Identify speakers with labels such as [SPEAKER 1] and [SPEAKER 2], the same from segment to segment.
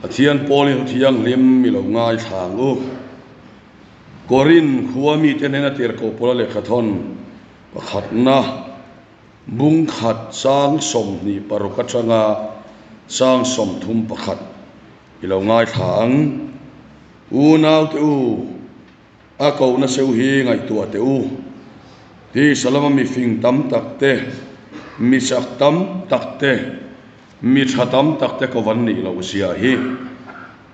[SPEAKER 1] Pathian Paulin Thianghlim i lo ngaithla ang u. Korin khua mite hnena tirhkoh pawla lehkhathawn pakhatna bung khat chang 26 atanga chang 31 i lo ngaithla ang. Unaute u, a kohna seu hi ngaihtuah teh u. Tisa lama mifing tam tak te, mi chak tam tak te, mi tha tam tak te ko van nih loh zia hi.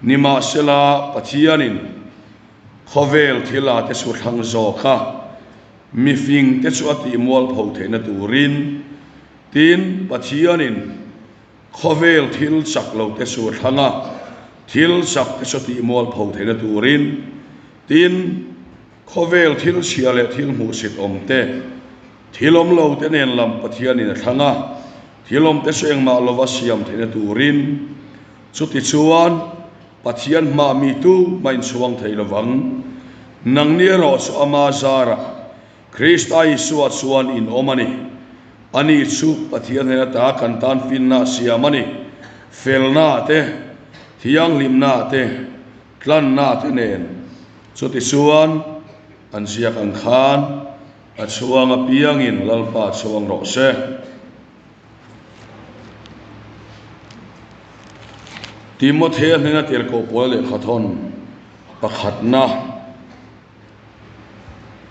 [SPEAKER 1] Nimahsela, Pathianin khawvel thila te chu thlang zawk a, mifing te chu a tih mualpho theihna turin, tin, Pathianin khawvel thil chak lo te chu a thlang a, thil chak te chu a tih mualpho theihna turin, tin, khawvel thil chhia leh thil hmuhsit awm te, thil awm lo te nen lam Pathianin a thlang a, thil awm te chu engmah lova siam theihna turin. Chutichuan, Pathian hmah mi tu mah inchhuang thei lo vang. Nangni erawh chu ama zarah Krista Isua chuan in awm a ni. Ani chu Pathian hnena ta kan tan finna a siam a ni. Felna te, thianghlimna te, tlanna te nen. Chutichuan, an ziak ang khan a chhuang apiangin Lalpa chhuang rawh se. Timothea hnena tirhkoh pawl lehkhathawn pakhatna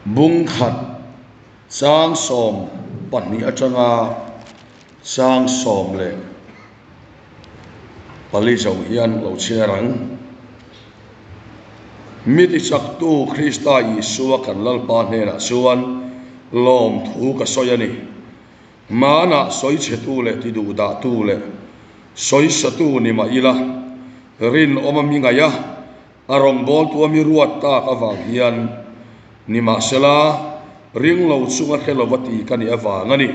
[SPEAKER 1] bung khat chang 12 atanga chang 14 zo hian lo chhiar ang. Mi tichaktu Krista Isua kan Lalpa hnenah chuan lawmthu ka sawi a ni. Hmanah sawichhetu leh tiduhdahtu leh sawisatu ni mah ila, rinawm a mi ngaih a, a rawngbawltu a mi ruat tak avang hian nimahsela ring lo chunga hre lova ti ka nih avang a ni.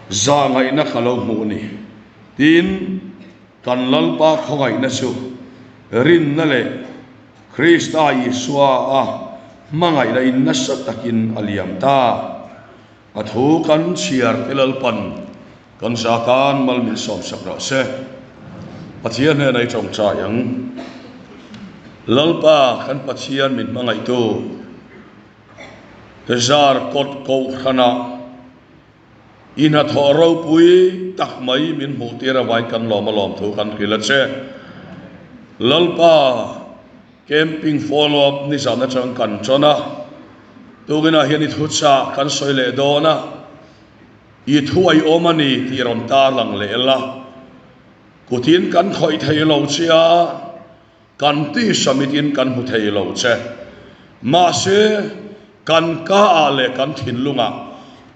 [SPEAKER 1] Zahngaihna ka lo hmuh ni. Tin, kan Lalpa khawngaihna chu rinna leh Krista Isua a hmangaihna in nasa takin a liam ta. A thu kan chhiar te Lalpan kan za tan mal min sawmsak rawh se. Pathian hnenah i tawngtai ang. Lalpa kan Pathian min hmangaihtu zar kawt kohhranah I hnathawh ropui tak mai min hmuh tir avangin kan lawm a lawm thu kan hrilh a che. Lalpa camping follow up nizan atang kan tawn a, tukinah hian i thu chah kan sawi leh dawn a, i thu a i awm a ni tih rawn tarlang leh la, kutin kan khawih thei lo che a, Kan tisa mitin kan hmu thei lo che. Mahse, kan ka ah leh kan thinlungah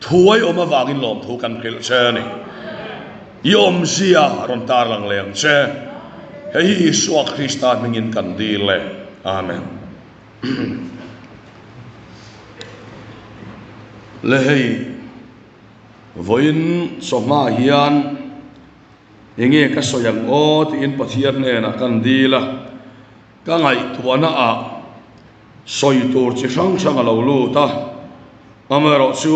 [SPEAKER 1] thuai awm avangin lawmthu kan hrilh che a ni. I awmzia rawn tarlang leh ang che. Hei hi Isua Krista hmingin kan dil e. Amen. Le hei, vawiin chawhma hian Enge ka sawi ang aw tiin Pathian hnenah kan dil a, ka ngaihtuahna ah sawi tur chi hrang hrang a lo lut a, amaherawh chu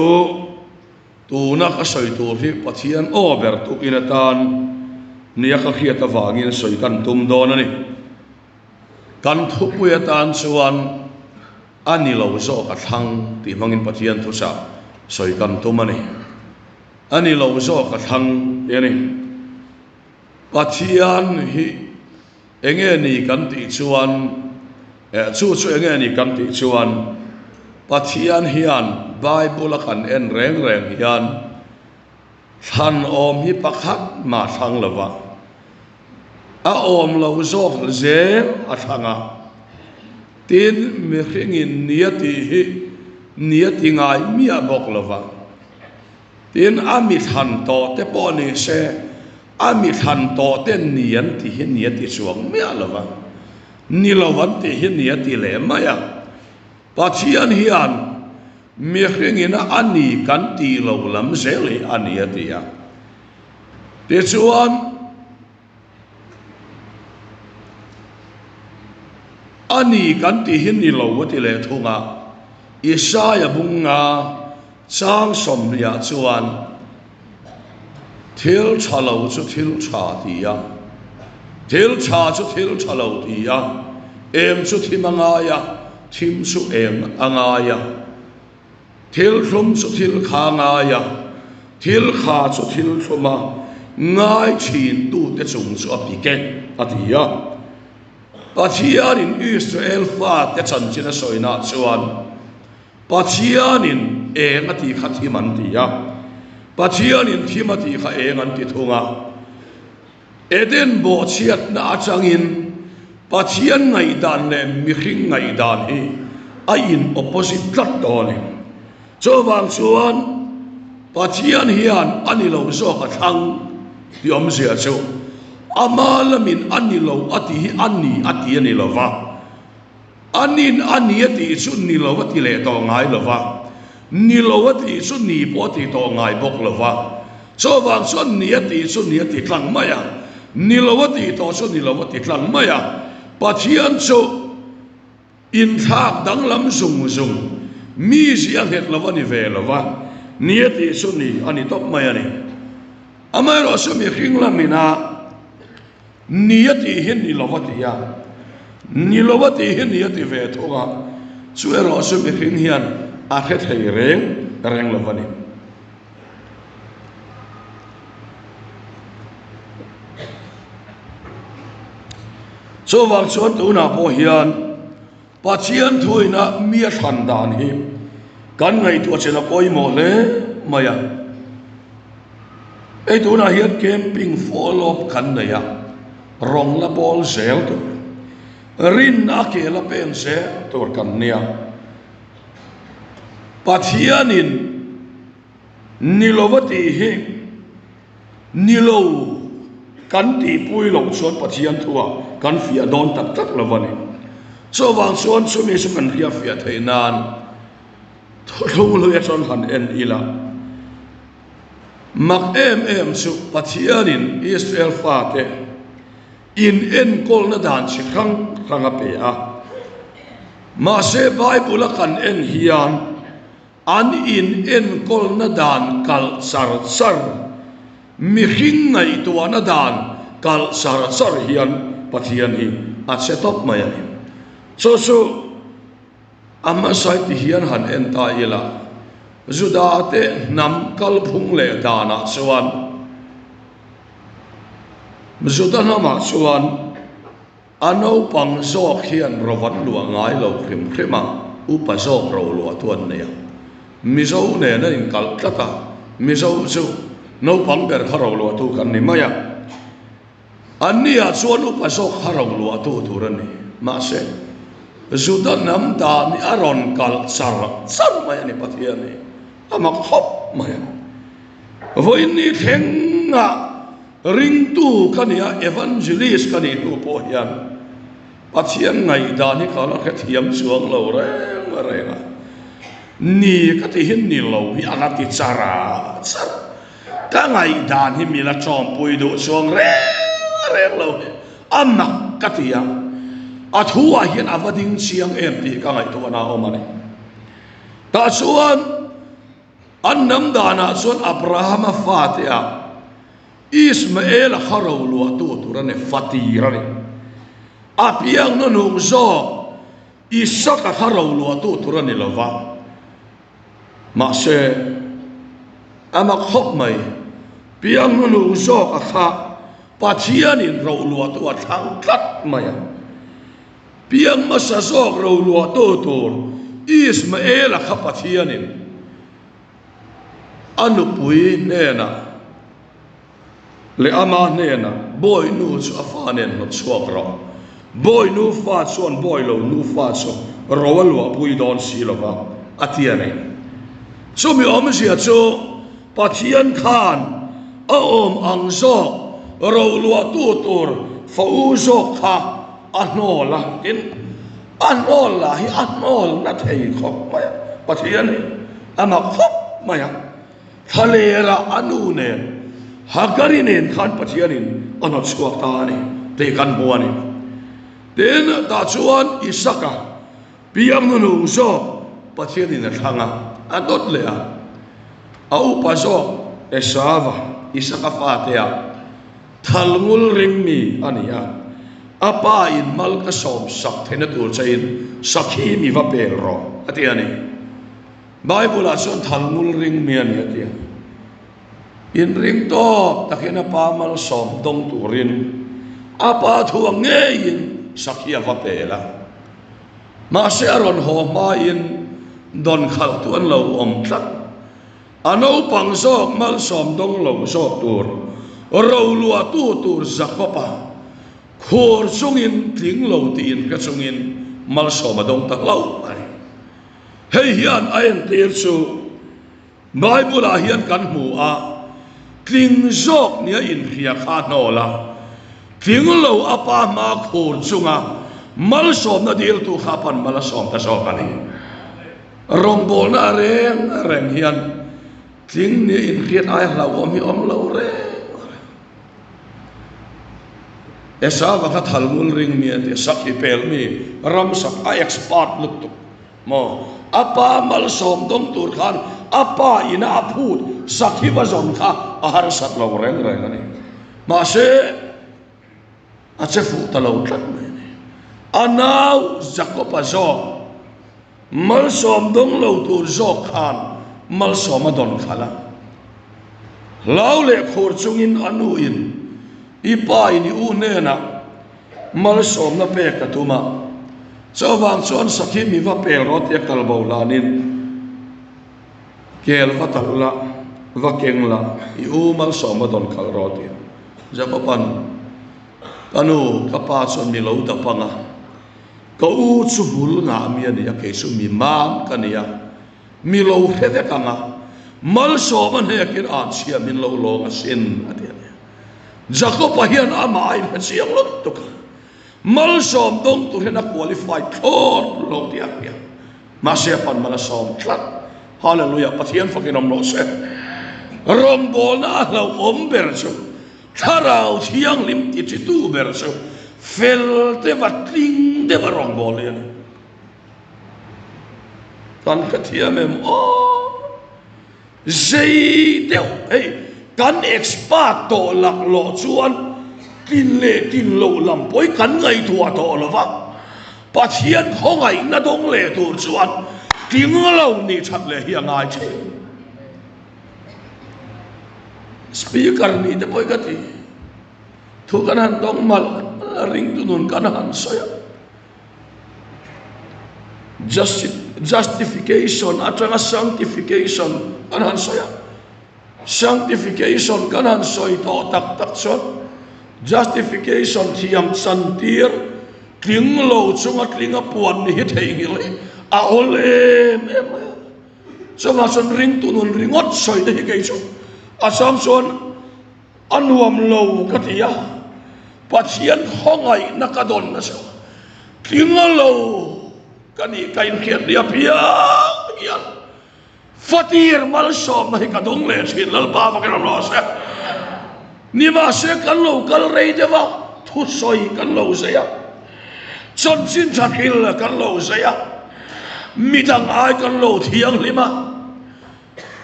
[SPEAKER 1] tuna ka sawi tur hi Pathian aw ber tukin atan nia ka hriat avangin sawi kan tum dawn a ni. Kan thupui atan chuan a ni lo zawk a thlang tih hmangin Pathian thuchah sawi kan tum a ni. A ni lo zawk a thlang tih a ni. Pathian hi enge ni kan tih chuan eh chu chu enge ni kan tih chuan Pathian hian Bible a kan en reng reng hian thlan awm hi pakhat mah thlang lo va, a awm lo zawk zel a thlang a. Tin, mihringin nia tih hi nia ti ngai miah bawk lo va. Tin, a mi thlan tawh te pawh ni se, a mi thlan tawh te ni an ti hi ni a ti chuang miah lo va, ni lo an ti hi ni a ti leh mai a. Pathian hian mihringin a ni kan tih lo lam zel hi a ni a ti a. Tichuan, A ni kan tih hi ni lo a ti leh thung a, Isaia bunga chang 20 ah chuan thil tha lo chu thil tha ti a. Thil tha chu thil tha lo ti a, eng chu thim a ngai a, thim chu eng a ngai a. Thil thlum chu thil kha ngai a, thil kha chu thil thlum a ngai thin tute chung chu a pik e, a ti a. Pathianin Israel fate chanchin a sawinaah chuan, Pathianin eng a tih kha thim an ti a, Pathianin thim a tih kha eng an ti thung a. Eden bawhchhiatna atangin Pathian ngaihdan leh mihring ngaihdan hi a in opposite tlat tawh a ni. Chuvang chuan Pathian hian a ni lo zawk a thlang tih awmzia chu ama lamin a ni lo a tih hi a ni a ti a ni lo va, a nin a ni a tih chu ni lo a ti leh tawh ngai lo va, ni lo a tih chu ni pawh a ti tawh ngai bawk lo va. Chuvang chuan ni a tih chu ni a ti tlang mai a, ni lo a tih tawh chu ni lo a ti tlang mai a. Pathian chu inthlak danglam zung zung, mi zia nghet lo a ni ve lo va, ni a tih chu ni a ni tawp mai a ni. Amaherawhchu mihring lamina ni a tih hi ni lo a ti a, ni lo a tih hi ni a ti ve thung a, chu erawh chu mihring hian a hre thei reng reng lo a ni. Chuvang chuan tunah pawh hian Pathian thuina mi a thlan dan hi kan ngaihtuah chen a pawimawh hle mai a. Hei tunah hian camping follow up kan nei a, rawng la bawl zel tur, rinna a ke la peng zel tur kan nia. Pathianin ni lova tih hi ni lo kan tihpui loh chuan Pathian thuah kan fiah dawn tak tak lo a ni. Chuvang chuan chumi chu kan hriat fiah theih nan thuthlung hlui atang han en ila. Mak em em chu Pathianin Israel fate In enkawlna dan chi hrang hrang a pe a. Mahse Bible a kan en hian an in enkawlna dan kalh char char, mihring ngaihtuahna dan kalh char char hian Pathian hi a che tawp mai a ni. Chu chu a hmasai ti hian han en ta ila, Juda te hnam kalphung leh danah chuan, Juda hnamah chuan a naupang zawk hian ro an luah ngai lo hrim hrim a, upa zawk ro luah tu an nei a. Mizo nen an inkalh tlat a, Mizo chu naupang ber kha ro luah tu kan ni mai a. Anniah chuan upa zawk kha ro luah tu tur a ni. Mahse, Juda hnam dan hi a rawn kalh char char mai a ni Pathian hi a mak khawp mai a. Vawiin thlenga ringtu ka nih a, evangelist ka nih hnu pawh hian Pathian ngaihdan hi ka la hrethiam chuang lo reng reng a. Ni ka ti hi ni lo hi a la ti char a char. Ka ngaihdan hi mi la tawmpui duh chuang reng reng lo hi a mak ka ti a. A thu ah hian a va ding chiang em tih ka ngaihtuahna a awm a ni. Tah chuan. An hnam danah chuan Abrahama fate ah Ismaela kha ro luahtu tur a ni, fatir a ni. A piang hnuhnung zawk Isaka kha ro luahtu tur a ni lo va. Mahse, a mak khawp mai, piang hnuhnung zawk a kha Pathianin ro luahtu a thlang tlat mai a. Piang hmasa zawk ro luahtu tur Ismaela kha Pathianin a nupui hnenah leh ama hnenah, Bawi nu chu a fa nen hnawt chhuak rawh. Bawi nu fa chuan bawi lo nu fa chu ro a luahpui dawn si lo va, a ti a ni. Chumi awmzia chu Pathian khan a awm ang zawk ro luahtu tur fa u zawk kha A hnawl a, tin, a hnawl lah hi a hnawl na thei khawp mai a, Pathian hi a mak khawp mai a, thlalera a nu nen, Hagari nen khan Pathianin a hnawt chhuak ta a ni tih kan hmu a ni. Tin, tah chuan Isaka piang hnunung zawk Pathianin a thlang a, a dawt leh a, a upa zawk Esava, Isaka fatea thalngul ring mi a ni a. A pa in mal ka sawm sak theihna tur che in sakhi mi va pel rawh, a ti a ni. Bible ah chuan thalngul ring mi a ni a ti a. Inring tawk takin a pa malsawm dawng turin a pa thu ang ngeiin sakhi a va pel a. Mahse a rawn haw hmain dawn khalhtu an lo awm tlat. A naupang zawk malsawm dawng lo zawk tur, roluahtu tur Jakob-a khur chungin tling lo tiin ka chungin malsawm a dawng ta hlauh a ni. Hei hian a entir chu Bible-ah hian kan hmu a, tling zawk nia inhria kha hnawl a, tling lo a pa hma khur chunga malsawmna diltu kha pan mal a sawm ta zawk a ni. Rawngbawlna a reng reng hian tling nia inhriat aia hlauhawm hi awm lo reng reng. Esava kha thalngul ring mi a ti a, sakhi pel mi, ramsak a expert lutuk maw? A pa malsawm dawng tur khan a pa ina a phut sakhi va zawn kha a harsat lo reng reng a ni. Mahse, a che fuh ta lo tlat mai a ni. A nau Jakob-a zawk Malsawm dawng lo tur zawk khan malsawm a dawn khalh a. Hlau leh khur chungin a nu in i pa in i u hnenah malsawmna pek a tum a. Chuvang chuan sakhi mi va pel rawh tia kal bo hlanin kel va talh la, va keng la, i u malsawm a dawn khalh rawh tia Jakob-a'n ka nu ka pa chuan mi lo dap ang a. Ka u chu hmul ngah mi a ni a, kei chu mi mam ka ni a, mi lo hre vek ang a, malsawm a hnekin an chhia min lo lawng asin, a ti a ni. Jakob-a hian amah a inhre chiang lutuk a, malsawm dawng tur hian a qualify thlawt lo tih a hria. Mahse a pan mal a sawm tlat. Hallelujah, Pathian fakin awm rawh se. Rawngbawlna a hlauhawm ber chu Thlarau Thianghlim ti ṭitu ber chu fel deuha tling deuha rawngbâwl hi a ni. Kan hrethiam em aw? Zei deuh hei kan expert tawh laklawh chuan tlin leh tlin loh lam pawh hi kan ngaihtuah tawh lo va, Pathian khawngaihna dawng leh tur chuan tling lo nih ṭhat leh hi a ngai ṭhin. Speaker nih te pawh hi ka ti. Thu kan han dawng malh malh a, ringtu nun kan han sawi a. Justification atanga sanctification kan han sawi a. Sanctification kan han sawi tawh tak tak chuan justification thiam chantir tling lo chunga tlinga puan ni hi theihnghilh hi a awl em em mai a. Chuvang chuan ringtu nun ringawt sawi te hi kei chu a chang chuan a nuam lo ka ti a, Pathian khawngaihna ka dawn nasa tling lo ka nih ka inhriat nia piang hian fatir malsawmna hi ka dawng leh thin Lalpa vakin a rawh se. Nimahse kan lo kal rei deuh a, thusawi kan lo zei a, chanchin tha hril kan lo zei a, midang ai kan lo thianghlim a,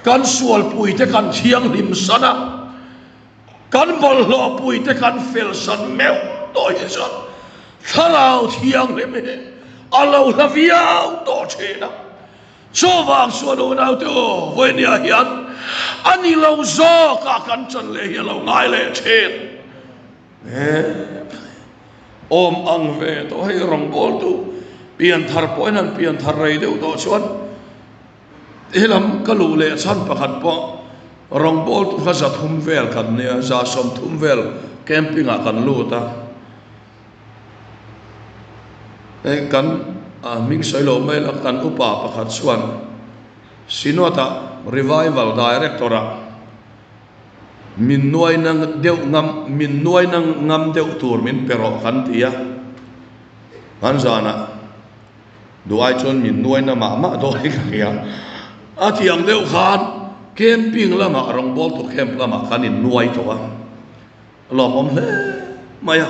[SPEAKER 1] kan sualpuite kan thianghlim san a, kan bawlhhlawhpuite kan fel san meuh tawh hi chuan thlarau thianghlim hi a lo hla viau tawh thin a. Chuvang chuan unaute aw, vawinia hian a ni lo zawkah kan chan leh hi a lo ngai leh thin. Awm ang ve tawh hei rawngbawltu pianthar pawhin han pianthar rei deuh tawh chuan helam ka luh leh chhan pakhat pawh rawngbawltu kha 300 vel kan nia, 130 vel camping ah kan lut a. Hei kan hming sawi lo mai la, kan upa pakhat chuan Synod-ah Revival Director-ah min nuai na deuh ngam, min nuai na ngam deuh tur min pe rawh kan ti a. Kan zanah duh ai chuan min nuai na mah mah dawn hi ka hria. A ti ang deuh khan camping lamah rawngbawltu camp lamah kan innuai tawh a. A lawmawm hle mai a.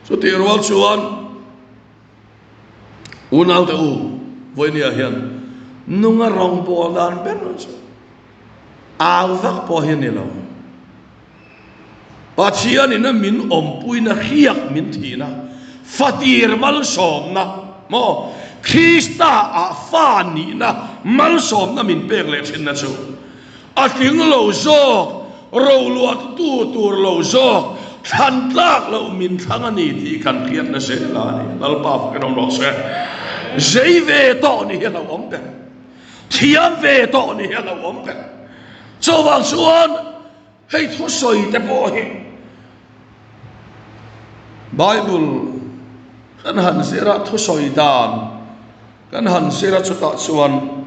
[SPEAKER 1] Chutih rual chuan unaute u vawinia hian nunga rawngbâwl dan ber chu au vak pawh hi a ni lo. Pathianin a min awmpuina hriak min thihna, fatir malsawmna maw, Krista ah fa nihna malsawmna min pek leh thinna chu a tling lo zawk, roluahtu tur lo zawk, thlan tlak loh min thlang a ni tih kan hriatna zel a ni. Lalpa fakin awm rawh se. Zei ve tawh ni hi a hlauhawm ber. Thiam ve tawh ni hi a hlauhawm ber. Chuvang chuan Hei thusawi te pawh hi Bible kan han zir a, thusawi dan kan han zir a chutah chuan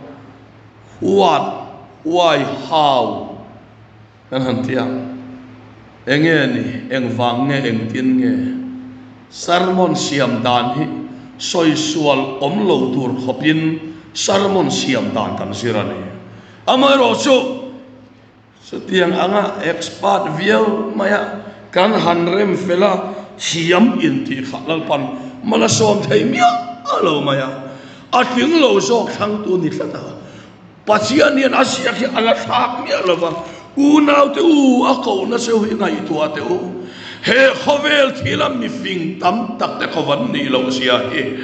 [SPEAKER 1] what, why, how kan han ti a, enge ni, engvang nge, engtin nge sermon siam dan hi sawi sual awm lo tur khawpin sermon siam dan kan zir a ni. Amaherawhchu. Chutiang anga expert viau maia kan han rem fel a, thiam intih kha Lalpan mal a sawm thei miah lo mai a, a tling lo zawk thlangtu ni tlat a, Pathian hian a ziak hi a la thlak miah lo va, unaute u a kohna cheu hi ngaihtuah teh u, he khawvel thila mifing tam tak te khaw van nih loh zia hi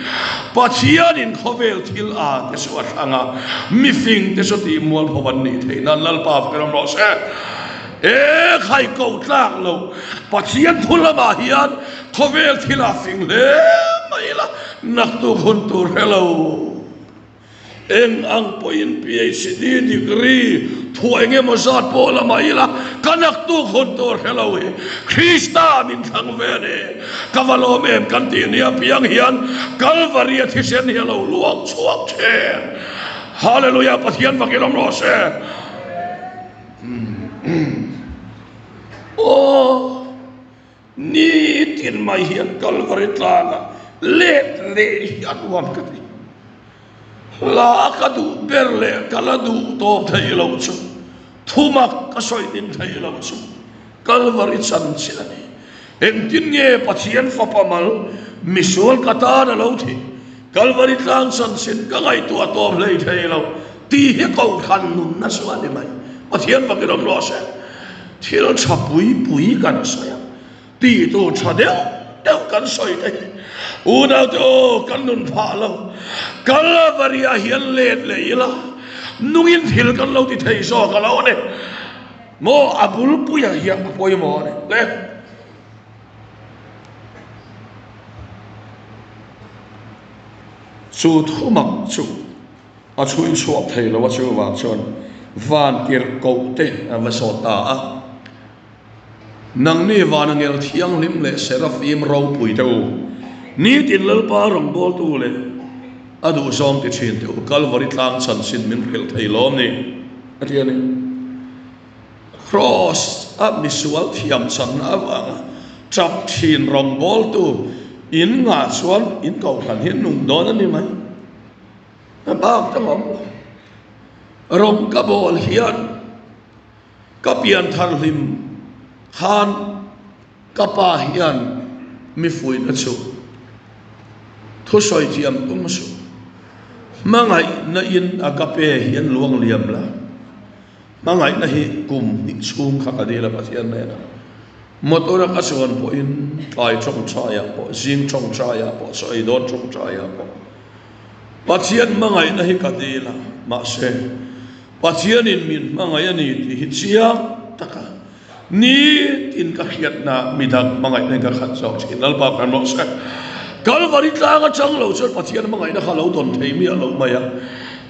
[SPEAKER 1] Pathianin khawvel thil a te chu a thlang a, mifing te chu tih mualpho an nih theih nan Lalpa fak ram rawh se. E khai ko tlak lo Pathian thu lamah hian khawvel thil a fing hle mai la, naktuk hun tur hre lo. Eng ang pawhin PhD degree thuah eng emaw zat pawh la mah ila, ka naktuk hun tur hre lo hi Krista min thlang ve a ni. Ka va lawm em kan tih nia piang hian Kalvaria thisen hi a lo luak chhuak thin. Hallelujah Pathian fakin awm rawh se. Aw nitin mai hian Kalvari tlangah let leh hi a nuam ka ti. Hla ka duh ber leh ka la duh tawp theih loh chu thumak ka sawi nin theih loh chu Kalvari chanchin a ni. Engtin nge Pathian fapa mal misual ka tan a lo thih? Kalvari tlang chanchin ka ngaihtuah tawp hlei thei lo tih hi kohhran nunna chu a ni mai. Pathian fakin awm rawh se. Thil tha pui pui kan sawi a. Tih tur tha deuh deuh kan sawi te hi unaute aw kan nun phah lo. Kalvari ah hian let leh ila nungin thil kan lo ti thei zawk a lo ni. Maw a bulpuia hian a pawimawh a ni le. Chu thumak chu a chhui chhuak thei lo a chuvang chuan vantirhkoh te a va zawt ta a. Nangni van angel thianghlim leh Serafim ropui te u, nitin Lalpa rawngbawltu leh a duhzawng ti thin te u, Kalvari tlang chanchin min hrilh thei lawm ni? A ti a ni. Kraws a misual thiam channa avanga tap thin rawngbawltu in ngah chuan in kohhran hi nung dawn a ni mai. A bak dang awm lo. Rawng ka bawl hian. Ka pianthar hlim khan ka pa hian mi fuihna chu thusawi thiam tum suh. Hmangaihna in agape hi an luang liam la. Hmangaihna hi kum hnih chhung kha ka dil a Pathian hnenah. Motor a ka chuan pawhin tlai tawngtaiah pawh, zing tawngtaiah pawh, chaw ei dawn tawngtaiah pawh Pathian hmangaihna hi ka dil a, mahse Pathianin min hmangaih a ni tih hi chiang taka nitin ka hriatna midang hmangaihna in ka khat zawk thin. Lalpa kan rawh se. Kalvari tlang atang lo chuan Pathian hmangaihna kha lo dawn thei miah lo mai a.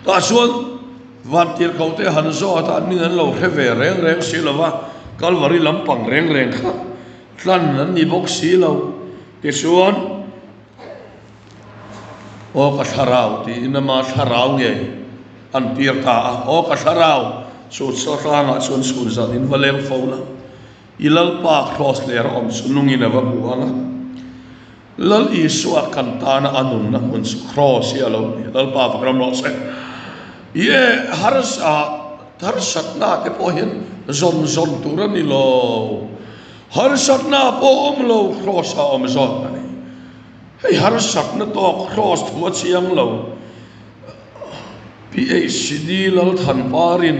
[SPEAKER 1] Tah chuan vantirhkoh te han zawh atan min an lo hre ve reng reng si lo va, Kalvari lampang reng reng kha tlan an ni bawk si lo. Tichuan. Aw ka thlarau tiin ama thlarau ngei an tir ta a, Aw ka thlarau, chu tlangah chuan chhun zan in va leng fo la, i Lalpa kraws ler a awm chu nungin a va hmu ang a, Lal Isua kan tana a nunna hmun chu kraws hi a lo ni, Lalpa fak ram rawh se. Ie harsa harsatna te pawh hian zawn zawn tur a ni lo, harsatna pawh awm lo kraws a awm zawk a ni. Hei harsatna tawk cross thu a chiang lo. PHD Lalthanparin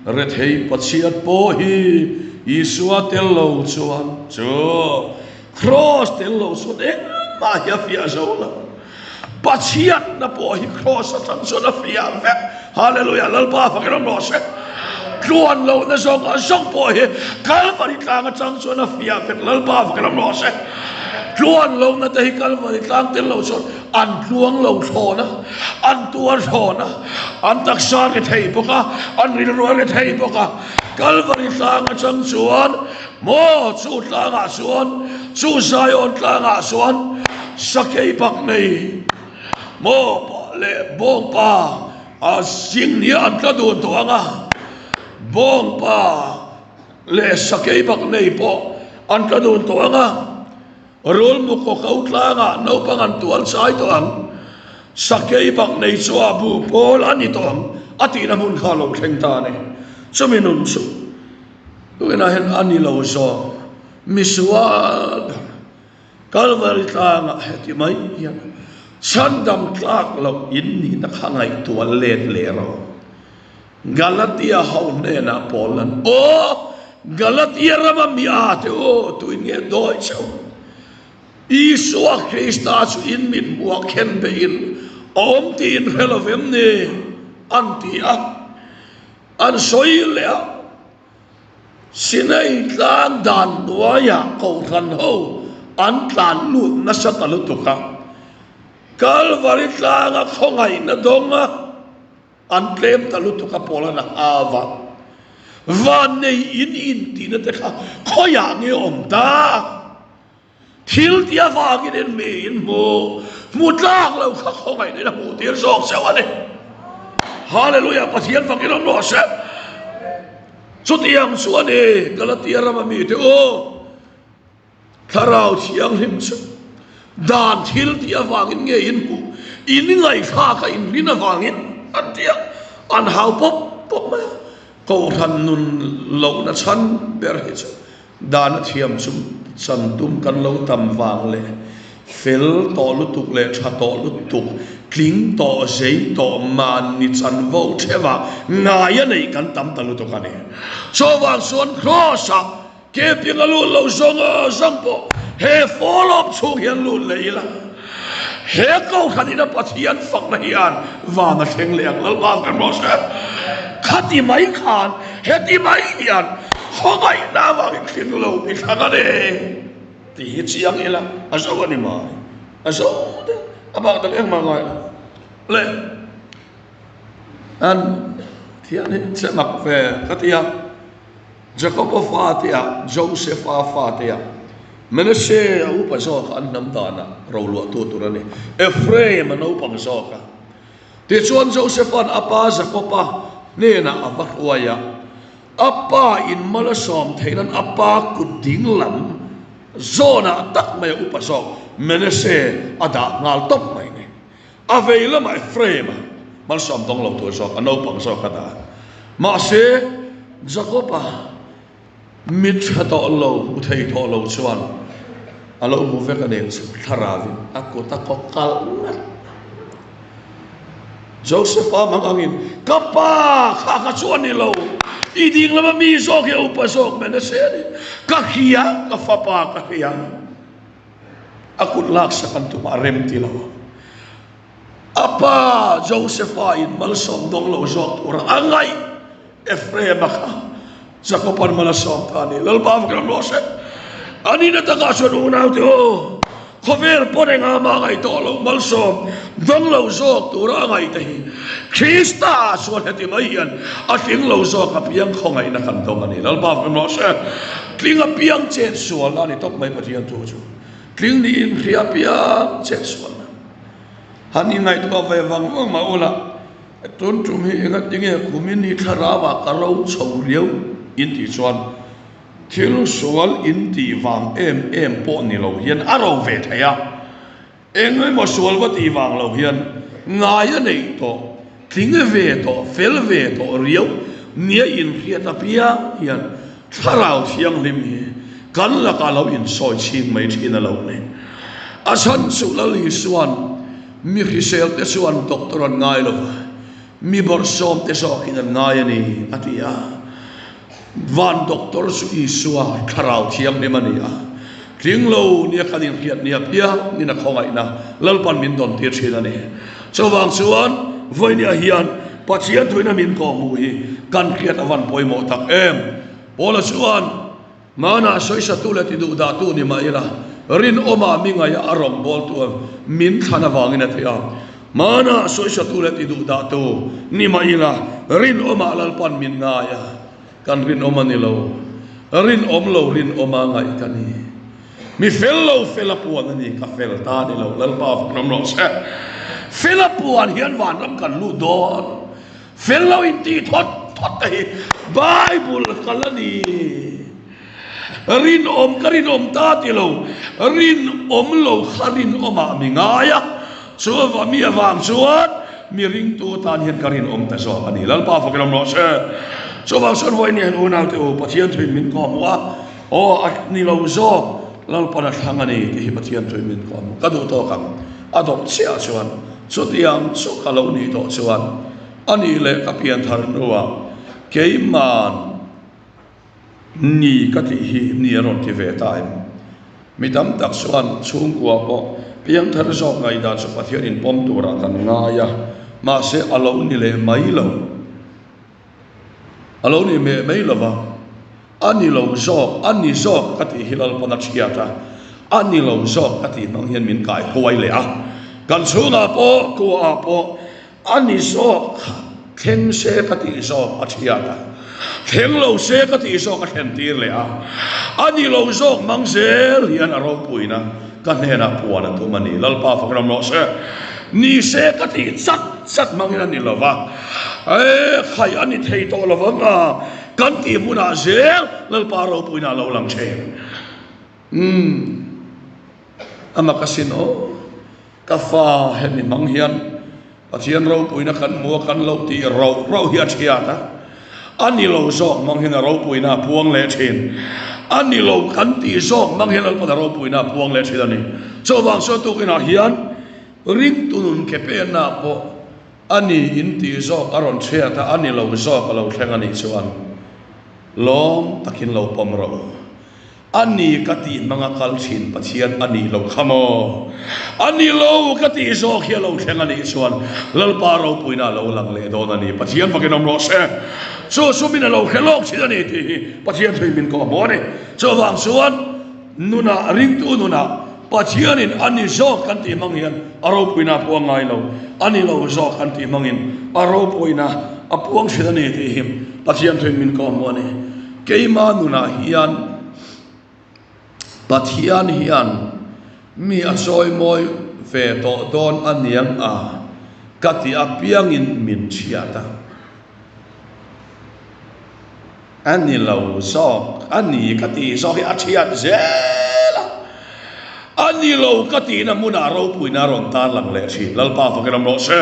[SPEAKER 1] rethei Pathian pawh hi Isua tel lo chuan chu Kraws tel lo chuan engmah hi a fiah zo lo. Pathianna pawh hi Kraws atang chuan a fiah vek. Hallelujah! Lalpa fakin awm rawh se. Tluan lohna zawng zawng pawh hi Kalvari tlang atang chuan a fiah vek. Lalpa fakin awm rawh se. Tluan lohna te hi Kalvari tlang tel lo chuan an tluang lo thlawn a, an tuar thlawn a, an taksa a ri thei bawk a, an rilru a ri thei bawk a. Kalvari tlang atang chuan maw chu tlangah chuan chu Zion tlangah chuan sakei bak nei maw leh bawngpa a zing nia an tla dun tawh ang a, bawngpa leh sakei bak nei pawh an tla dun tawh ang a. Rulmu kaw ko tlangah naupang an tual chai tawh ang, sakei bak nei chu a bu pawl a ni tawh ang a tihna hmun kha a lo thleng ta a ni. Chumi nun chu tunah hian a ni lo zawk. Misual ber Kalvari tlangah heti mai hian chhandam tlak loh in nihna kha ngaihtuah let leh rawh. Galatia ho hnenah Paula'n, Aw, Galatia rama mi a te u, tuin nge dawi cheu? Isua Krista chu in mit hmuah khen beihin a awm tih in hre lo vem ni? an ti a. An sawi leh a, Sinai tlang dan hnuaiah kohhran ho an tlan lut nasa ta lutuk a, Kalvari tlanga khawngaihna dawnga, An tlem ta lutuk a pawl an hau a, van nei in in tihna te kha khawiah nge awm ta? Thil tih avangin in mi in hmu hmu tlak lo kha khawngaihna in a hmuh tir zawk chauh a ni. Hallelujah Pathian fakin awm rawh se. Chutiang chu a ni Galatia rama mite u. Thlarau Thianghlim chu dan thil tih avangin nge in hmuh, in ngaihthlak a in rin avangin an ti a, an hau pawp pawp mai a. Kohhran nun lohna chhan ber hi chu dan a thiam chu chan tum kan lo tam vang leh fel tawh lutuk leh tha tawh lutuk, tling tawh, zei tawh, mahni chanvo theuha ngai a neih kan tam ta lutuk a ni. Chuvang chuan Kraws-ah Keeping a lut lo zawng zawng pawh he follow up chhung hian lut leh ila, he kohhran ina Pathian fakna hian van a thleng leh ang Lalpa kan rawh se. Khati mai khan heti mai hian khawngaihna avangin tling lo mi thlang a ni tih hi chiang ila a zo a ni mai, a zo deuh a bak dang engmah ngai lo le. An thian hi che mak ve ka ti a. Jakoba fateah, Josefa fateah, Manasseh a upa zawk a, an hnam danah roluahtu tur a ni. Ephraim a naupang zawk a. Tichuan Josefa'n a pa Jakoba hnenah a va hruai a, a pa in mal a sawm theih nan a pa kut ding lam zawnah tak mai a upa zawk Manasseh a dah nghal tawp mai ni. A vei lamah Ephraim-a malsawm dawng lo tur zawk, a naupang zawk a dah. Mahse, Jakob-a mit tha tawh lo, hmu thei tawh lo chuan a lo hmu vek a nen chu thlarauin a kut a kawk kalh ngat. Joseph-a mang angin, Ka pa, kha kha chu a ni lo, i ding lama mi zawk hi a upa zawk Manasseh a ni. Ka hria, ka fapa ka hria. A kut laksak an tum a rem ti lo. A pa Josepha in malsawm dawng lo zawk tura a ngaih Ephraim-a kha Jakob-a'n mal a sawm ta a ni. Lalpa vek ram rawh se. A nihna takah chuan unaute aw, khawvel pawn engah mah ngaih tawh lo malsawm dawng lo zawk tura a ngaih te hi Krista chuan heti mai hian a tling lo zawk apiang khawngaihna kan dawng a ni. Lalpa vek ram rawh se. Tling apiang chet sualna a ni tawp mai Pathian thu chu. Tling niin hria apiang chet sualna. Han inngaihtuah ve vang vang mah ula, tun tum hi enga tinge kumin hi thlarauah ka ro chho riau in tih chuan thil sual in tih vang em em pawh ni lo hian a ro ve thei a. Eng emaw sual va tih vang lo hian ngai a neih tawh, tling ve tawh, fel ve tawh riau nia inhriat apiang hian Thlarau Thianghlim hi kan lakah lo insawi chhing mai thin a lo ni. A chhan chu Lal Isua'n mi hrisel te chuan doctor an ngai lo va, mi bawrhsawm te zawkin an ngai a ni a ti a. Van Doctor chu Isua Thlarau Thianghlim a ni a, tling lo nia kan inhriat nia piangin a khawngaihna Lalpan min dawn tir thin a ni. Chuvang chuan vawinia hian Pathian thuina min kawhhmuh hi kan hriat a van pawimawh tak em. Paula chuan Hmanah sawisatu leh tiduhdahtu ni mah ila, rinawmah mi ngaia a rawngbawltu min thlan avangin a ti a. Hmanah sawisatu leh tiduhdahtu ni mah ila, rinawmah Lalpan min ngai a, kan rinawm a ni lo. Rinawm lo rinawma ngaih ka ni. Mi fel lo fel a puan a ni, ka fel ta a ni lo, Lalpa fak ram rawh se. Fel a puan hian vanram kan lut dawn. Fel lo in tih thawt thawt te hi Bible kal a ni. Rinawm ka rinawm ta ti lo, rinawm lo kha rinawmah mi ngai a, chuva mi avang chuan mi ringtu tan hian ka rinawm ta zawk a ni. Lalpa fakin awm rawh se. Chuvang chuan vawiin hian unaute u Pathian thuin min kawhhmuh a, aw a ni lo zawk Lalpan a thlang a ni tih hi Pathian thuin min kawhhmuh. Ka duh tawk ang a dawp chiah chuan Chutiang chu ka lo nih tawh chuan a nih leh ka pian thar hnuah keiman ni ka tih hi ni a rawn ti ve ta em? Mi tam tak chuan chhungkua pawh piangthar zawk ngaihdan chu Pathian inpawm turah kan ngai a, mahse a lo ni leh mai lo. A lo ni meh mai lo va, a ni lo zawk, a ni zawk ka tih hi Lalpan a thiat a, a ni lo zawk ka tih hmang hian min kai huai leh a. Kan chhungah pawh, kuaah pawh a ni zawk thleng se ka tih zawk a thiat a, thleng lo se ka tih zawk a thlen tir leh a. A ni lo zawk hmang zel hian a ropuina ka hnenah puan a tum a ni. Lalpa fak ram rawh se. Ni se ka tih chat chat hmangin a ni lo va, e khai a ni thei tawh lo vang a, kan tih hmunah zel Lalpa ropuina a lo lang thin. Umm, a mak asin aw, ka fa hemi hmang hian Pathian ropuina kan hmu a, kan lo tih rauh rauh hi a thiat a, a ni lo zawk hmang hian a ropuina a puang leh thin. A ni lo kan tih zawk hmang hian Lalpan a ropuina a puang leh thin a ni. Chuvang chuan tukinah hian ringtu nun ke penna pawh a ni in tih zawk a rawn thiat a, a ni lo zawk a lo thleng a nih chuan lawm takin lo pawm rawh u. A ni ka tih hmanga kal thin Pathian a nih loh kha maw? A ni lo ka tih zawk hi a lo thleng a nih chuan Lalpa ropuina a lo lang leh dawn a ni. Pathian fakin awm rawh se. Chu chu min a lo hre lawk thin a ni tih hi Pathian thuin min kawhhmuh a ni. Chuvang chuan nunah, ringtu nunah Pathianin a ni zawk kan tih hmang hian a ropuina a puang ngai lo. A ni lo zawk kan tih hmangin a ropuina a puang thin a ni tih hi Pathian thuin min kawhhmuh a ni. Keima nunah hian Pathian hian mi a chawimawi ve tawh dawn a niang a ka ti apiangin min chhiat a. A ni lo zawk a ni ka tih zawk hi a chhiat zel a. A ni lo ka tihna hmunah ropuina a rawn tarlang leh thin. Lalpa fakin awm rawh se.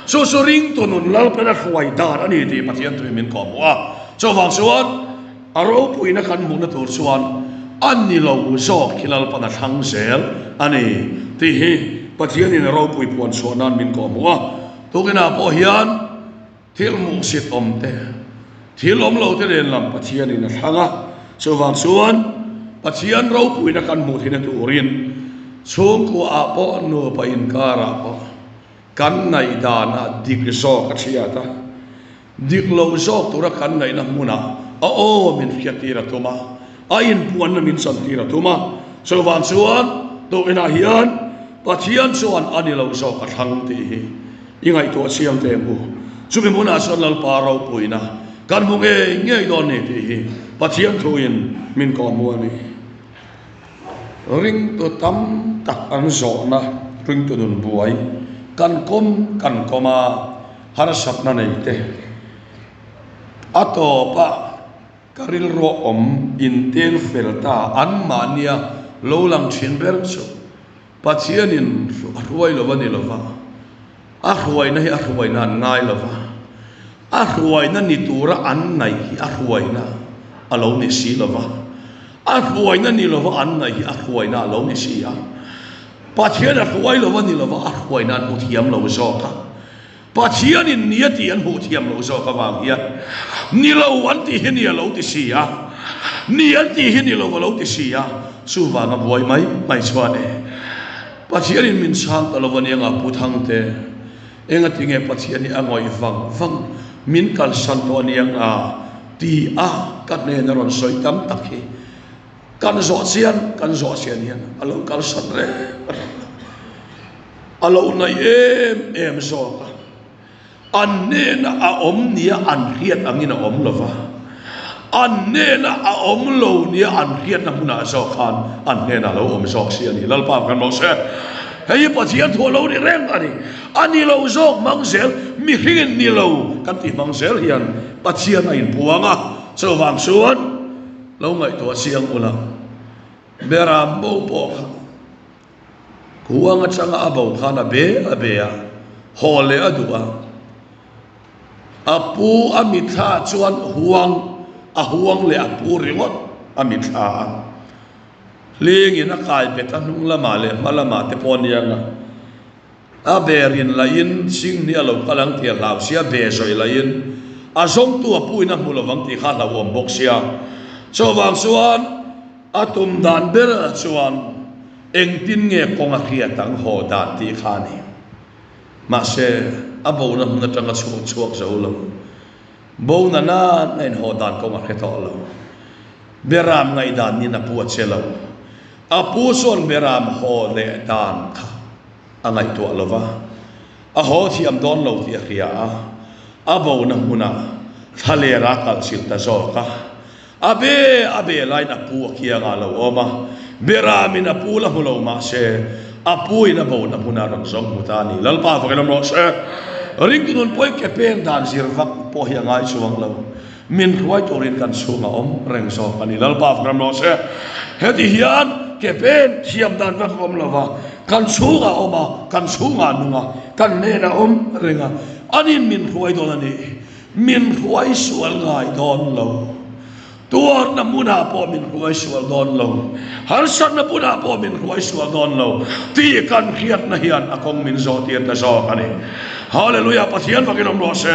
[SPEAKER 1] Chu chu ringtu nun Lalpena hruai dan a ni tih Pathian tui min kawhhmuh a. Chuvang chuan a ropuina kan hmuhna tur chuan a ni lo zawk hi Lalpan a thlang zel a ni tih hi Pathianin a ropui puan chhuah nan min kawhhmuh a. Tukinah pawh hian thil hmuhsit awm te, thil awm lo te nen lam Pathianin a thlang a. Chuvang chuan Pathian ropuina kan hmuh theihna turin chhungkuaah pawh nupa inkarah pawh kan ngaihdanah dik zawk a hriat a. Dik lo zawk tura kan ngaihna hmunah a aw min hriattir a tum a, a inpuanna min chantir a tum a. Chuvang chuan tukinah hian Pathian chuan a ni lo zawk a thlang tih hi i ngaihtuah chiang teh ang u. Chumi hmunah chuan Lalpa ropuina kan hmu ngei ngei dawn ni tih hi Pathian thuin min kawhhmuh a ni. Ringtu tam tak an zawhna ringtu nun buai kan kawm kan kawm a. Harsatna nei te a tawpa ka rilruah awm intel fel ta anmahnia lo lang thin ber chu Pathianin a hruai lo a ni lo va, a hruaina hi a hruaina an ngai lo va, a hruaina ni tura an ngaih hi a hruaina a lo ni si lo va, a hruaina ni lo va an ngaih hi a hruaina a lo ni si a, Pathian a hruai lo a ni lo va, a hruaina an hmu thiam lo zawk a. Pathianin ni a tih an hmuh thiam loh zawk avang hian ni lo an tih hi ni a lo ti si a, ni an tih hi ni lo a lo ti si a, chuvanga buai mai mai chuan e Pathianin min chhang ta lo a nia Pu Thangte, engati nge Pathian hi a ngawih vang vang min kalsan tawh a nia nga ti a ka hnena rawn sawi tam tak hi. Kan zawh chian, kan zawh chian hian a lo kalsan reng reng a, a lo naih em em zawk a, an hnena a awm nia an hriat angin a awm lo va, an hnena a awm lo nia an hriatna hmunah zawk khan an hnenah a lo awm zawk si a ni. Lalpa kan rawh se. Hei hi Pathian thu a lo ni reng a ni. A ni lo zawk hmang zel, mihringin ni lo kan tih hmang zel hian Pathian a inpuang a, chuvang chuan, Lo ngaihtuah chiang ula, Beram bo pawh kha huang atanga a bo khan a be a be a, haw leh a duh a. A pu a mitthla chuan huang a huang leh a pu ringawt a mitthla a. Hlingin a kai bet a hnung lamah leh hma lamah te pawh aniang a. A berin lahin Singni a lo kal ang tih a hlau sia, be zawih lahin a zawngtu a puin a hmu lo vang tih kha a hlauhawm bawk sia. Chuvang chuan a tum dan ber chuan engtin nge kawng a hriat ang haw dan tih kha a ni. Mahse, a bona hmun atanga chhuak chhuak zo lo. Bona nan a inhaw dan kawng a hre tawh lo. Beram ngaihdan nin a pu a che lo. A pu chuan beram haw leh dan kha a ngaihtuah lo va, a haw thiam dawn lo tih a hria a, a bona hmunah thlaler a kalchilh ta zawk a. A be a be laiin a pu a kiangah a lo awm a, beramin a pu la hmu lo mah se, a puin a bona hmunah a rawn zawng hmu ta a ni. Lalpa vakin awm rawh se. Ringtu nun pawhin ke peng dan zir vak pawh hi a ngai chuang lo. Min hruai turin kan chhungah awm reng zawk a ni. Lalpa fak ram rawh se. Heti hian ke pen thiam dan vek a awm lo va, kan chhungah awm a, kan chhungah nung a, kan hnenah awm reng a, anin min hruai dawn a ni. Min hruai sual ngai dawn lo. Tuarna hmunah pawh min hruai sual dawn lo. Harsatna hmunah pawh min hruai sual dawn lo tih kan hriatna hian a kawng min zawh tir ta zawk a ni. Hallelujah! Pathian fakin awm rawh se.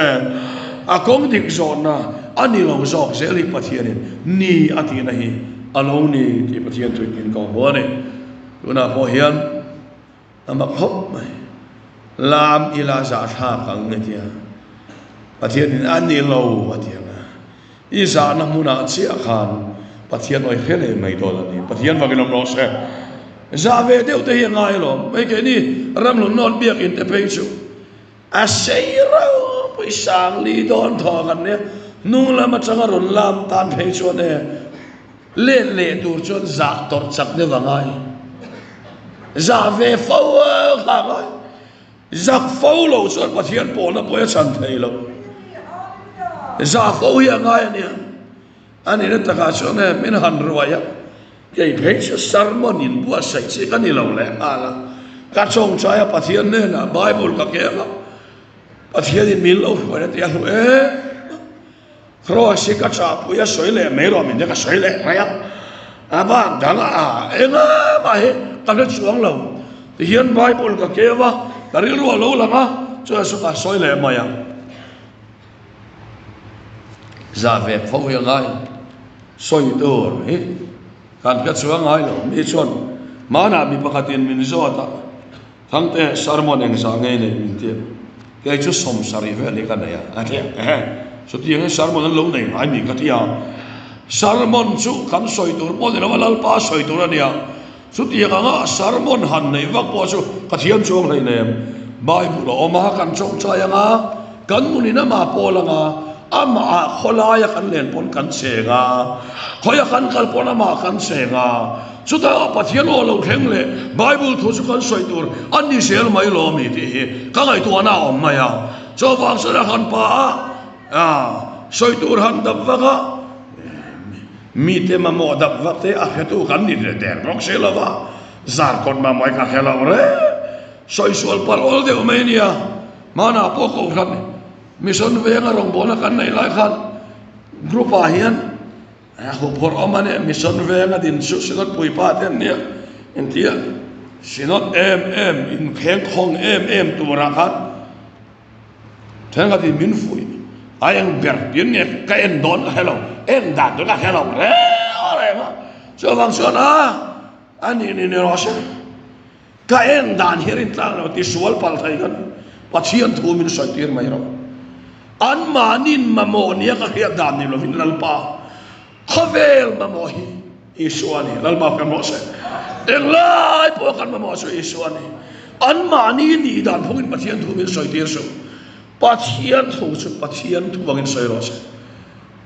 [SPEAKER 1] A kawng dik zawnna a ni lo zawk zel hi Pathianin ni a tihna hi a lo ni tih Pathian chu in ko hmu a ni. Tunah pawh hian a mak khawp mai. Lam ila zahthlak ang nge tia Pathianin a ni lo a ti ang a. I zahna hmunah chiah khan Pathian awi hre leh mai dawn a ni. Pathian vakin awm rawh se. Zah ve deuh te hi a ngai alawm. Hei keini ramhlun biakin te phei chu A sei ropui sang li dawn thaw kan nia, hnung lam atanga rawn lam tan phei chuan e let leh tur chuan zah tawrh chak deuh a ngai. Zah ve fo kha a ngai. Zak fo lo chuan Pathian pawhna pawh a chhan thei lo. Zah fo hi a ngai a nia. A nihna takah chuan e min han ruai a, kei phei chu sermon in buatsaih chi ka ni lo leh nghal a, ka chawngchai a Pathian hnenah Bible ka keng a, Pathianin min lo hruai a ti a hlu em a, Cross hi ka chahpui a sawi leh mai rawh min ti a ka sawi leh mai a, a bak dang a enga mah hi ka hre chuang lo, tihian Bible ka keng a, ka rilru a lo lang a, chuan chu ka sawi leh mai a. Zah ve fo hi a ngai sawi tur hi kan hre chuang ngai lo. Mi chuan hmanah mi pakhatin min zawt a, Thangte sermon engzah nge nei min ti a, kei chu 70 vel hi ka nei a, a ti a, ehe chutiangin sermon an lo nei ngai mi ka ti a, sermon chu kan sawi tur pawh ni lo a, Lalpa sawi tur a nia, chutiang anga sermon han neih vak pawh chu ka thiam chuang hleinem, Bible a awm a, kan chawngchai anga, Kan nunin amah pawl anga amah khawlaia kan len pawn kan cheng a, khawia kan kal pawn amah kan cheng a, chutah Pathian aw lo thleng leh Bible thu chu kan sawi tur a ni zel mai lo ami tih hi ka ngaihtuahna a awm mai a. Chuvang chuan a han pa a, sawi tur han dap vak a, mite mamawh dap vak te a hretu kan ni leh der bawk si lo va, zarkawt mamawh hi ka hre lo reng, sawi sual palh awl deuh mai a nia. Hmanah pawh Kohhran Mission venga rawngbawlna kan neih lai khan group ah hian huphurh awm a nia, Mission venga din chu Synod puipa te an nia, engtia Synod em em inkheng khawng em em turah khan. Thenkhatin min fuih a eng ber tiin nge ka en dawn ka hre lo, en dan chu ka hre lo reng reng a. Chuvang chuan a a nih ni ni rawh se. Ka en dan hi rin tlang lo tisual palh thei kan Pathian thu min sawi tir mai rawh. Anmahniin mamawh nia ka hriat dan ni lovin Lalpa khawvel mamawh hi Isua a ni. Lalpa kan rawh se. Englai pawh kan mamawh chu Isua a ni. Anmahni nih dan phungin Pathian thu min sawi tir suh. Pathian thu chu Pathian thu angin sawi rawh se.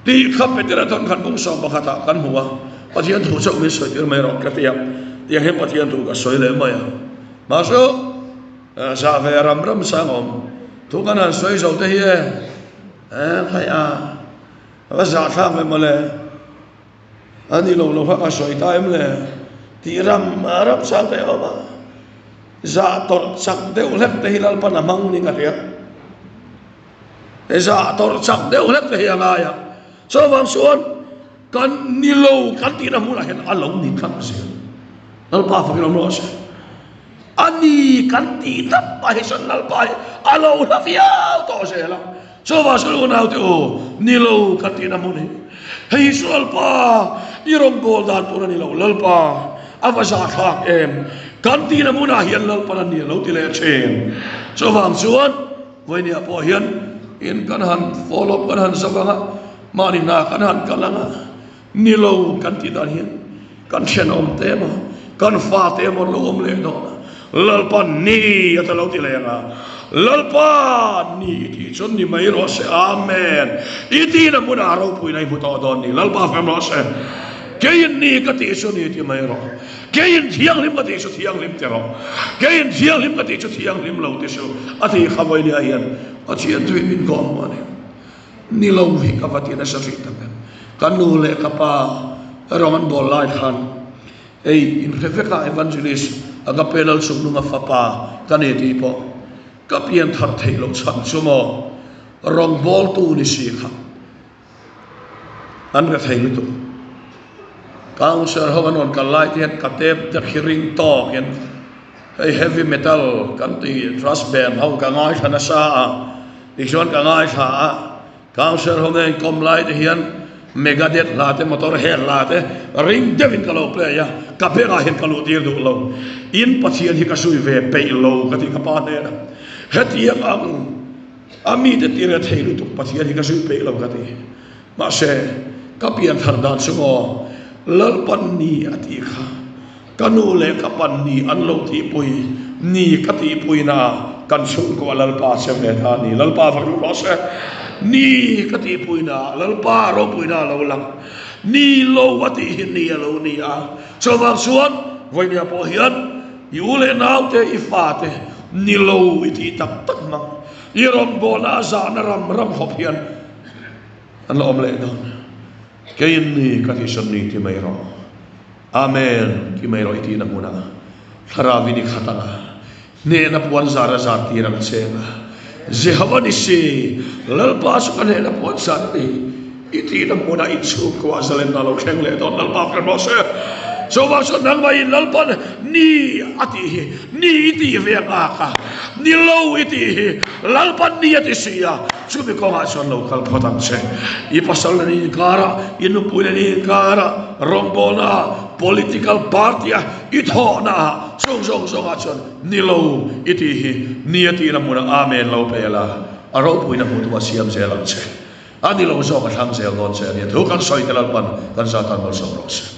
[SPEAKER 1] Tih kha Petera thawn khat bung sawm pakhatah kan hmu a, Pathian thu chauh min sawi tir mai rawh ka ti a, tiang hian Pathian thu ka sawi leh mai a. Mahse, zah ve ram ram sang awm thu kan han sawi zo te hi e, khai a, va zahthlak ve mawle, a ni lo lo kha ka sawi ta em le tih ram ram sang te a awm a, zah tawrh chak deuh hlek te hi Lalpan a hmang niin ka hria. He zah tawrh chak deuh hlek te hi a ngai a, chuvang chuan kan ni lo kan tihna hmunah hian a lo ni tlat zel. Lalpa fakin awm rawh se. A ni kan tih tlat pah hi chuan Lalpa hi a lo hla viau tawh zel a. Chuvang chuan unaute u, ni lo kan tihna hmun hi hei hi chu Lalpa i rawngbâwl dan tur a ni lo. Lalpa a va zahthlak em kan tihna hmunah hian Lalpan a ni a lo ti leh thin. Chuvang chuan Vawinia pawh hian in kan han follow up kan han zak ang a, mahni hna kan han kal ang a, ni lo kan tih dan hian kan thenawm te emaw, kan fa te emaw an lo awm leh dawn a, Lalpa ni a ta lo ti leh ang a, Lalpa ni i tih chuan ni mai rawh se, Amen. I tihna hmunah ropuina i hmu tawh dawn ni, Lalpa fem rawh se. Keiin ni ka tih chu ni ti mai rawh. Keiin thianghlim ka tih chu thianghlim ti rawh, keiin thianghlim ka tih chu thianghlim lo ti suh, a ti kha vawinia hian Pathian tui min kawh hmuh a ni. Ni lo hi ka va ti nasa hrih tak em. Ka nu leh ka pa rawng an bawl lai khan hei inhre vek a Evangelist Agape Lalchungnunga fapa ka ni tih pawh ka pian thar theih loh chhan chu maw rawngbawltu ni si kha. An rethei lutuk. Council ho an rawn kal lai te hian ka tep te khi ring tawk in hei heavy metal kan tih thrash band ho ka ngaithla nasa a, tichuan ka ngaithla a, council ho nen inkawm lai te hian Megadeth hla te Motorhead hla te ring deuh in ka lo play a, ka bengah hian ka luh tir duh lo. In Pathian hi ka zui ve peih lo ka ti ka pa hnenah. Hetiang ang. A mite tir a thei lutuk Pathian hi ka zui peih lo ka ti. Mahse, ka pian thar dan chu maw Lalpan ni a tih kha ka nu leh ka pan ni an lo tihpui ni ka tihpui na kan chhungkua Lalpa che ve ta ni. Lalpa vak ru rawh se. Ni ka tihpui na Lalpa ropui na a lo lang. Ni lo a tih hi ni a lo ni a. Chuvang chuan vawinia pawh hian I u leh naute, i fate ni lo i tih tak tak hmang. I rawngbawlna a zahna ram ram khawp hian an la awm leh dawn. Keiin ni ka tihsawn ni ti mai rawh. Amen ti mai rawh i tihna hmunah Thlarau in i khat ang a, hnehna puan zar a zar tir ang che ang a. Jehova ni si, Lalpa chu ka hnehna puan zar a ni. I tihna hmunah inchhungkuah zalenna lo thleng leh dawn Lalpa ka rawh se. Chuvang chuan nangmahin Lalpan ni a tih hi ni i tih ve a nghak a, ni lo i tih hi Lalpan ni a ti si a, chumi kawngah chuan lo kal phawt ang che. I pasal nen i inkara, i nupui nen i inkara, rawngbawlnaah, political party-a i thawhnaah, chung zawng zawngah chuan ni lo i tih hi ni a tihna hmunah Amen lo pe la, a ropuina hmutu a siam zel ang che. A ni lo zawk a thlang zel dawn che a nia. Thu kan sawi te Lalpan kan zatan malsawm rawh se.